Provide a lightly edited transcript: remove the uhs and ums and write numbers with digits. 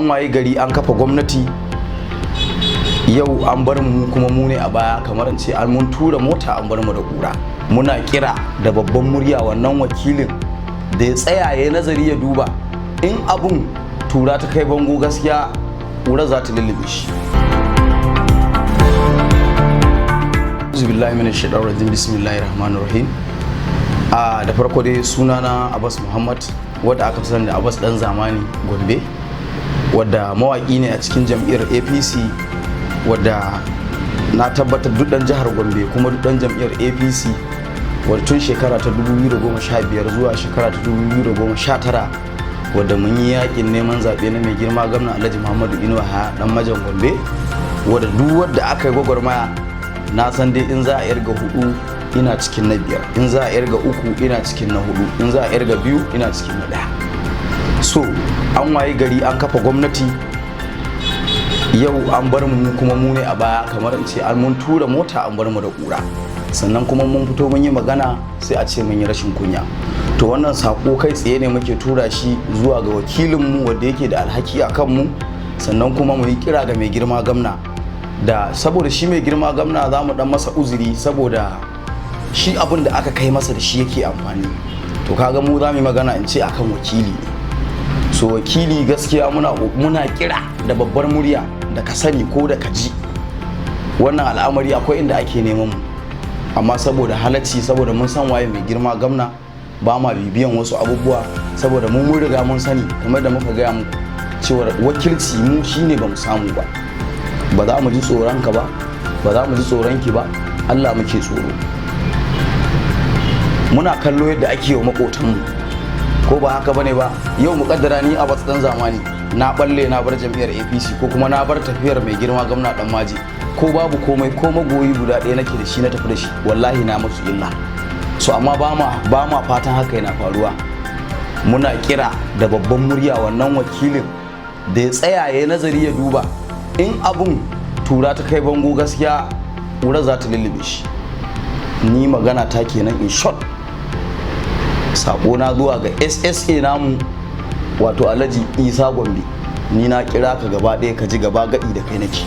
Waye gari an kafa gwamnati, yau an bar mu kuma mu ne a baya, kamar in ce an mun tura mota an bar mu da kura. Muna kira da babban murya wannan wakilin da ya tsaya ya nazari, ya duba in abun tura ta kai bango, gaskiya kura za ta lullube shi. Billahi minash shaitanir rajim. Bismillahir rahmanir rahim. A da farko dai, sunana Abbas Muhammad, wadda aka fi sani da Abbas Dan Zamani Gombe, wadda mawaki ne a cikin jam'iyyar APC, wadda na tabbatar duk dan jihar Gombe kuma duk dan jam'iyyar APC, wadda tun shekara ta 2015 zuwa shekara ta 2019, wadda mun yi yakin neman zaɓe na mai girma gwamna Alhaji Muhammadu Inuwa Dan Majan Gombe, wadda duk wadda aka yi gwagwarmaya, na san dai in za a irga hudu ina cikin na biyar, in za a irga uku ina cikin na hudu, in za a irga biyu ina cikin na ɗaya. So an waye gari an kafa gwamnati, yau an bar mu kuma mu ne a baya, kamar in ce an mun tura mota an bar mu da kura. Sannan kuma mun fito mun yi magana, sai a ce mun yi rashin kunya. To wannan sako kai tsaye ne muke tura shi zuwa ga wakilinmu wanda yake da alhaki a kanmu. Sannan kuma mu yi kira ga mai girma gamna, da saboda shi mai girma gamna za mu dan masa uzuri, saboda shi abin da aka kai masa da shi yake amfani. To kaga mu za mu yi magana in ce akan wakili ne. So wakili, gaskiya muna kira da babbar murya da ka sani ko da ka ji wannan al'amari, akwai inda ake neman mu, amma saboda halacci, saboda mun san waye mai girma gamna, ba ma bibiyan wasu abubuwa, saboda mu mun riga mun sani, kamar da muka gaya muku cewa wakilci mu shine ba mu samu ba. Ba za mu ji tsoron ka ba, ba za mu ji tsoron ki ba, Allah muke tsoro. Muna kallo yadda ake wa makotanmu, ko ba haka bane ba? Yau mu kaddara ni a Dan Zamani na balle na bar jam'iyyar APC, ko kuma na bar tafiyar mai girma gwamna Dan Maji, ko babu komai, ko magoyi guda ɗaya nake da shi na tafi da shi, wallahi na musu illa. So amma ba ma fatan haka yana faruwa. Muna kira da babban murya wannan wakilin da ya tsaya ya nazari, ya duba in abun tura ta kai bango, gaskiya kura za ta lullube shi. Ni magana ta kenan in short. Sako na zuwa ga SSA namu, wato Alhaji Isa Gombe, ni na kira ka gaba ɗaya, ka ji gaba gadi da kai nake.